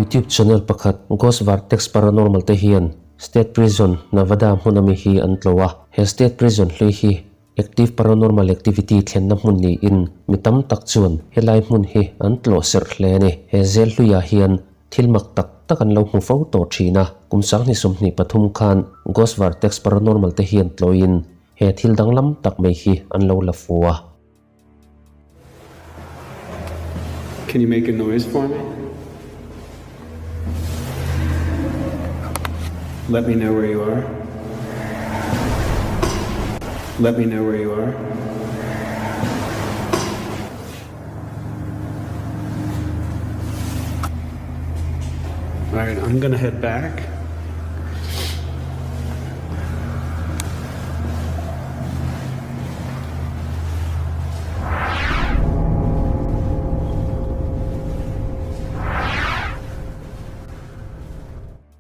YouTube channel pakhat Ghost Vertex Paranormal te hian State Prison, Nevada hmun ami hi an tlawh a. He State Prison hlui hi Active Paranormal Activity thlenna hmun niin mi tam tak chuan helai hmun hi an tlawh serh hle a ni. He zel hluiah hian thil mak tak tak an lo hmu fo tawh thin a, kum 2023 khan Ghost Vertex Paranormal te hian tlawhin he thil danglam tak mai hi an lo la fu a. Can you make a noise for me? Let me know where you are. Let me know where you are. All right, I'm gonna head back.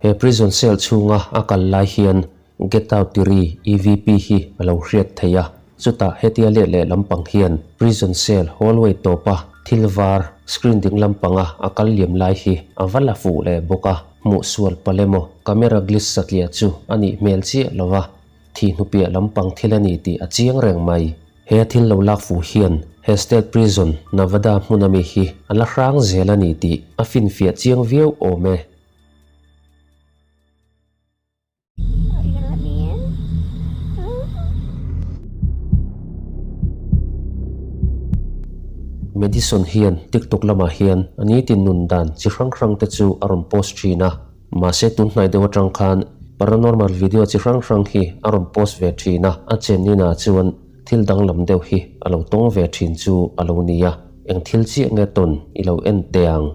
He prison cell chhunga a kal lai hian Get Out tiri EVP hi a lo hriat theih a, chutah hetia let leh lampang hian prison cell hallway tawpa thil var screen ding lampanga a kal liam lai hi a va la fuh leh bawk a, hmuh sual palh emaw camera glitch satliah chu a nih hmel chiah lo a, thi hnupiah lampang thil a ni tih a chiang reng mai. He thil lo lak fuh hian he state prison Nevada hmun ami hi a la hrang zel a ni tih a finfiah chiang viau awm e. Madison hian TikTok lamah hian a nitin nun dan chi hrang hrang te chu a rawn post thin a, mahse tun hnai deuh atang khan paranormal video chi hrang hrang hi a rawn post ve thin a, a chenina chuan thil danglam deuh hi a lo tawng ve thin chu a lo ni a, eng thil chiah nge tawn i lo en teh ang.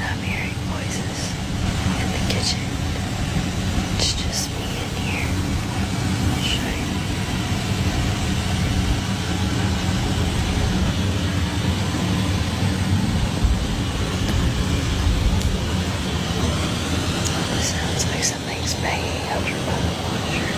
I'm hearing voices in the kitchen. It's just me in here. I'll show you. This sounds like something's banging over by the washer.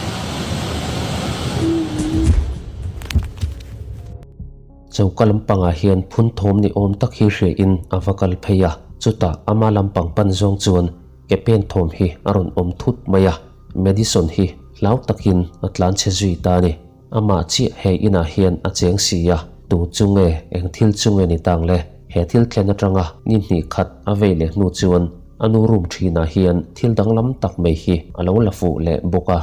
Choka lampangah hian phun thawm ni awm tak hi hria in a va kal phei a, chutah ama lampang pan zawng chuan ke pen thawm hi a rawn awm thut mai a, Madison hi hlau takin a tlan chhe zui ta a ni. Amah chiah he inah hian a cheng si a, tu chu nge eng thil chu nge ni tang le? He thil thlen atanga ni hnih khat a vei leh hnu chuan a nu room thinah hian thil danglam tak mai hi a lo la fuh leh bawk a.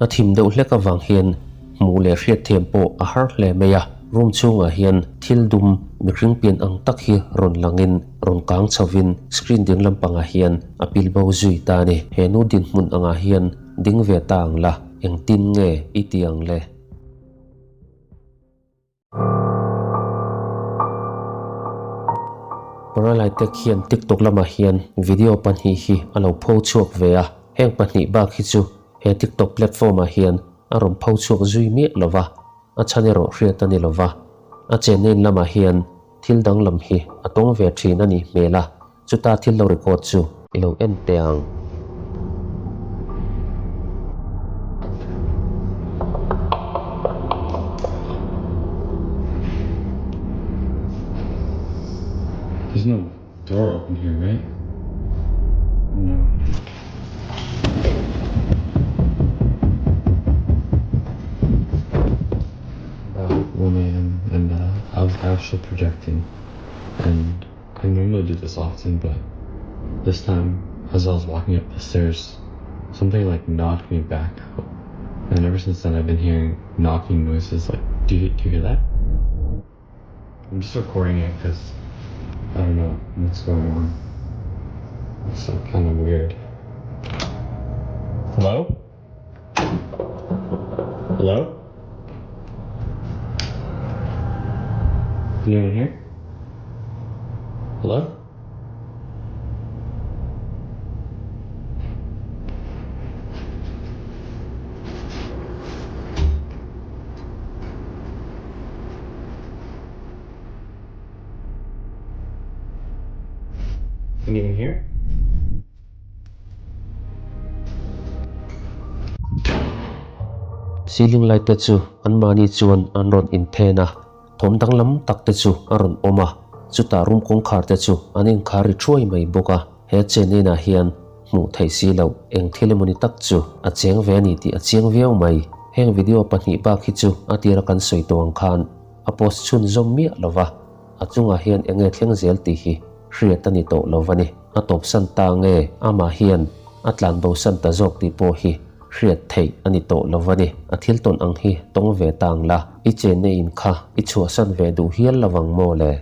A thim deuh hlek avang hian hmuh leh hriatthiam pawh a har hle mai a, room chhungah hian thil dum mihring pian ang tak hi rawn langin rawn kang chhovin screen ding lampangah hian a pil bo zui ta a ni. He nu dinhmun angah hian ding ve ta ang la, engtin nge i ti ang le? Paralai-te khian TikTok lamah hian video pahnih hi a lo pho chhuak ve a, heng pahnih bak hi chu he TikTok platform-ah hian a rawn pho chhuak zui miah lo va, a chhan erawh hriat a ni lo va. A chenna in lamah hian thil danglam hi a tawng ve thin a nih hmel a, chuta thil lo record chu i lo en teh ang. There's no door open here, right? No. About 1 a.m. and uh, I was astral projecting and I normally do this often, but this time, as I was walking up the stairs, something like knocked me back out. And ever since then, I've been hearing knocking noises. Like, do you, do you hear that? I'm just recording it because I don't know what's going on. It's like kind of weird. Hello? Hello? Anyone here? Hello? Can you even hear? Ceiling light te chu anmahni chuan an rawn inphen a, thawm danglam tak te chu a rawn awm a, chutah room kawngkhar te chu an inkhar ri thuai mai bawk a, he chen inah hian hmuh theih si loh eng thil emawni tak chu a cheng ve a ni tih a chiang viau mai. Heng video pahnih bak hi chu a tira kan sawi tawh ang khan a post chhunzawm miah lo va, a chungah hian eng nge thleng zel tih hi hriat a ni tawh lo va ni. A tawpsan ta nge amah hian a tlanbosan ta zawk tih pawh hi hriat theih a ni tawh lo va ni. A thil tawn ang hi tawng ve ta ang la, i chenna in kha i chhuahsan ve duh hial lo vang maw le?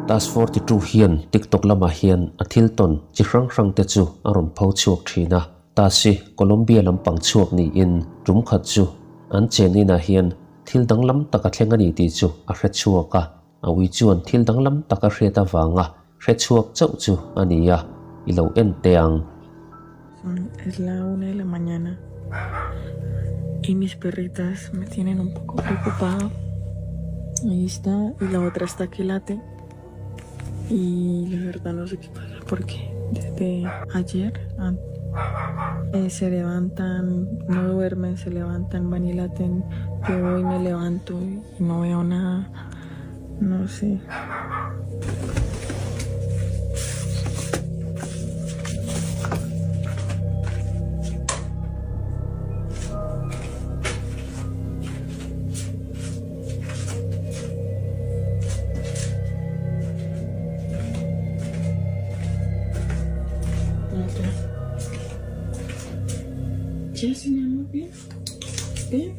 Task 42 hian TikTok lamah hian a thil tawn chi hrang hrang te chu a rawn pho chhuak thin a. Task hi Colombia lampang chhuak niin tum khat chu an chen inah hian thil danglam tak a thleng a ni tih chu a hre chhuak a. A ui chuan thil danglam tak a hriat avanga hre chhuak chauh chu a ni a, i lo en teh ang. Son es la una de la mañana y mis perritas me tienen un poco preocupado. Ahí está y la otra está que late y la verdad no sé qué pasa porque desde ayer eh, se levantan, no duermen, se levantan, van y laten. Yo hoy me levanto y no veo nada, no sé. Ya, sí, mi amor, bien. Bien.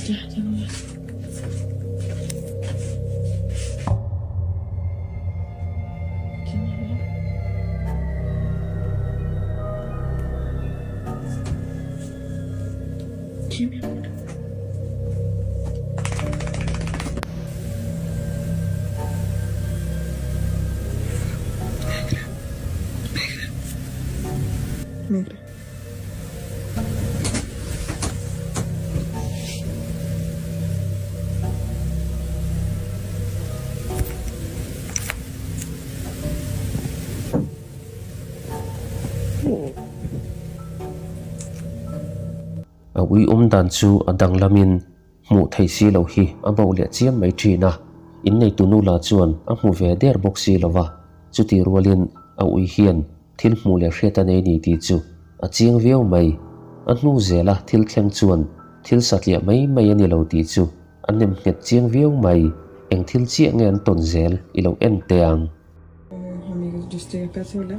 Ya, ya no más. ¿Quién me habló? ¿Quién me habló? Negra. Negra. Negra. A ui awm dan chu a danglamin hmuh theih si loh hi a bauh leh chiam mai thin a, inneitu nu lah chuan a hmu ve der bawk si lo va, chutih rualin a ui hian thil hmuh leh hriat a nei ni tih chu a chiang viau mai. A hnu zela thil thleng chuan thil satliah mai mai a ni lo tih chu a nem nghet chiang viau mai. Eng thil chiah nge an tawn zel i lo en teh ang. Amigos, yo estoy acá sola.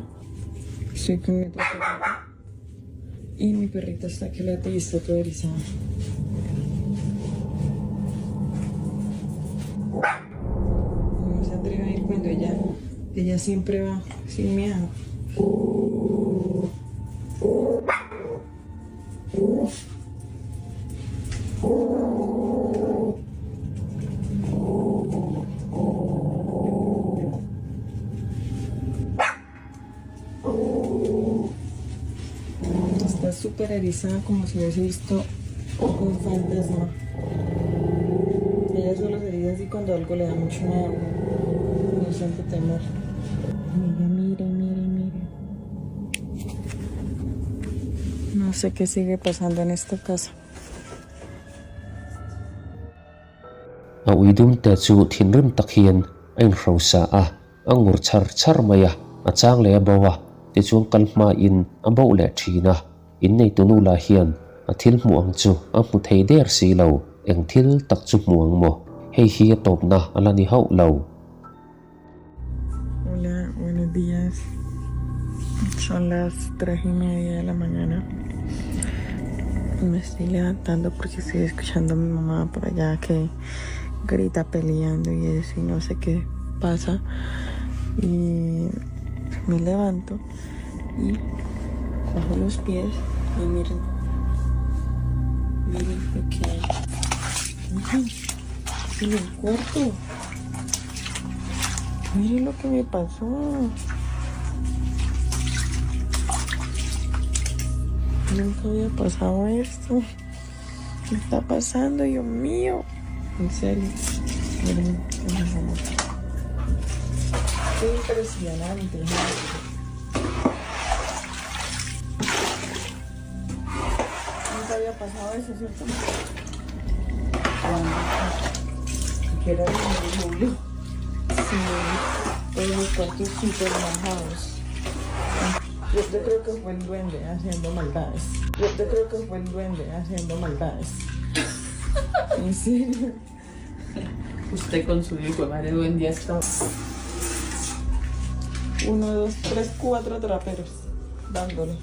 Estoy con mi otra perrita. Y mi perrita está que late y está todo erizado. No se atreve a ir cuando ella, ella siempre va sin miedo. Está súper erizada como si hubiese visto un fantasma. Ella solo se eriza así cuando algo le da mucho miedo. No siente temor. Ella mira, mira, mira. No sé qué sigue pasando en esta casa. A ui dum te chu thinrim tak hian a inhrosa a, a ngur char char mai a, a chang leh a bo a, tichuan kal hmain a boh leh thin a, inneitu nu lah hian a thil hmuh ang chu a hmu thei der si lo, eng thil tak chu hmu ang maw? Hei hi a tawpna a la ni hauh lo. Hola, buenos días. Son las tres y media de la mañana. Me estoy levantando porque estoy escuchando a mi mamá por allá que grita peleando y eso y no sé qué pasa. Y me levanto y bajo los pies y miren, miren lo que hay. Ay, en el cuarto. Miren lo que me pasó. Nunca había pasado esto. ¿Qué está pasando, Dios mío? En serio. Miren, Qué impresionante. Nunca había pasado eso, ¿cierto? Que era de julio. Sí, pero los cuartos súper mojados. Yo, yo creo que fue el duende haciendo maldades. Yo, yo creo que fue el duende haciendo maldades. En serio. Usted con su hijo de madre duende está. Uno, dos, tres, cuatro traperos dándole.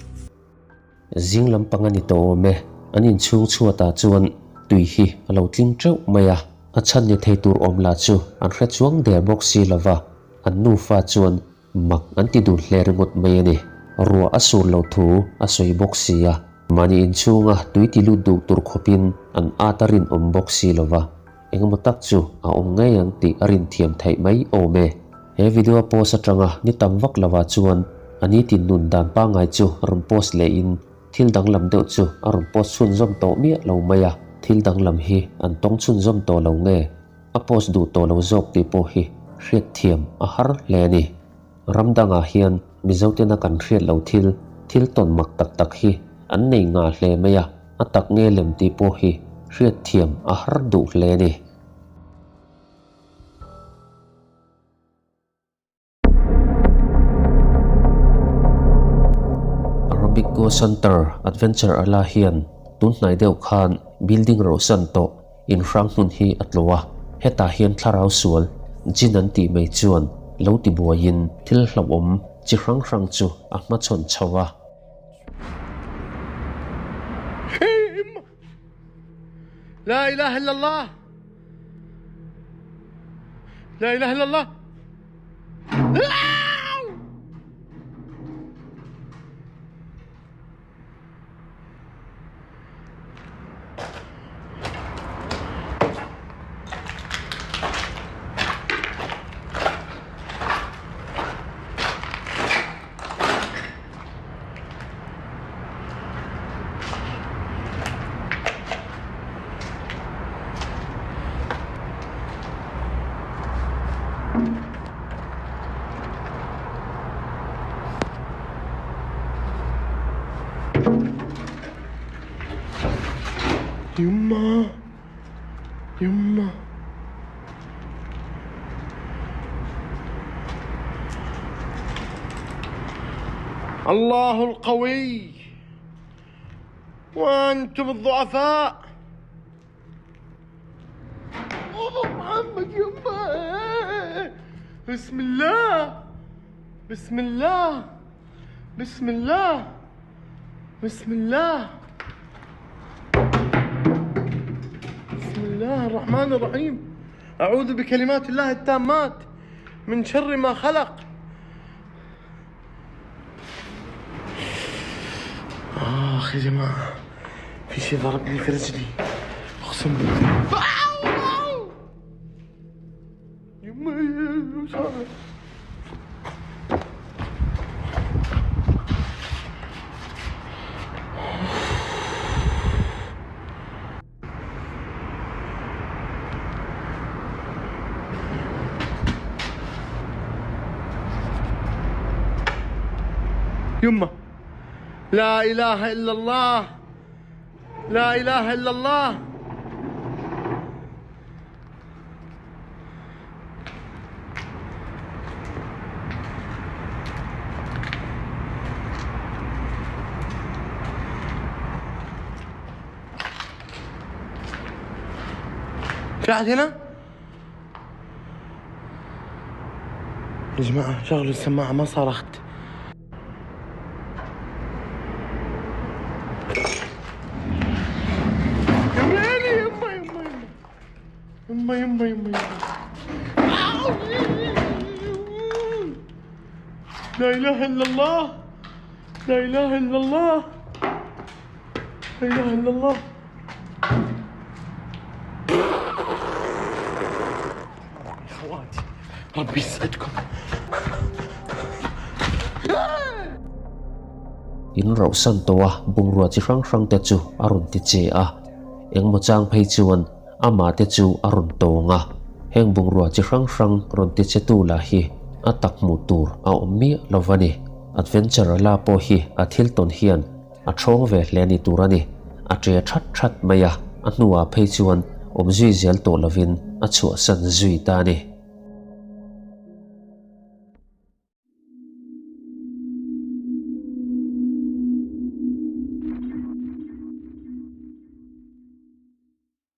Zing lampang a ni tawh awm e, an inchhung chhuatah chuan tui hi a lo tling teuh mai a, a chhan ni thei tur awm lah chu an hre chuang der bawk si lo va, an nufa chuan mak an ti dun hle ringawt mai a ni. Ruah a sur lo thu a sawi bawk si a, mahni inchhunga tui ti lut duh tur khawpin an at a rinawm bawk si lo va. Engemaw tak chu a awm ngei ang tih a rinthiam theih mai awm e. He video a post atanga ni tam vak lovah chuan a nitin nun dan pangngai chu a rawn post lehin thil danglam deuh chu a rawn post chhunzawm tawh miah lo mai a, thil danglam hi an tawng chhunzawm tawh lo nge a post duh tawh lo zawk tih pawh hi hriatthiam a har hle a ni. Ram dangah hian Mizotena kan hriat lo thil, thil tawn mak tak tak hi an nei ngah hle mai a, a tak nge lem tih pawh hi hriatthiam a har duh hle a ni. Arabic Go Center Adventure Ala hian tun hnai deuh khan building rohsan tawh inhrang hmun hi a tlawh a, hetah hian thlarau sual jinn an tih mai chuan lo ti buaiin thil hlauhawm chi hrang hrang chu a hmachhawn chho a. La ilaha illallah La ilaha illallah يما يما الله القوي وأنتم الضعفاء محمد يما بسم الله بسم الله بسم الله بسم الله بسم الله الرحمن الرحيم أعوذ بكلمات الله التامات من شر ما خلق آخ يا جماعة في شيء ضربني في رجلي اقسم بالله يمه لا اله الا الله لا اله الا الله في احد هنا؟ يا جماعة شغلوا السماعة ما صرخت يما يما يما يما يما يما لا اله الا الله لا اله الا الله لا اله الا الله خواتي ربي يسعدكم. In rauhsan tawh a bungrua chi hrang hrang te chu a rawn ti che a, engmaw chang phei chuan amah te chu a rawn tawng a, heng bungrua chi hrang hrang rawn ti che tu lah hi a tak hmuh tur a awm miah lo va ni. Adventure la pawh hi a thil tawn hian a thawng ve hle ni tur a ni. A ṭe that that mai a, a hnuah phei chuan awm zui zel tawh lovin a chhuahsan zui ta a ni.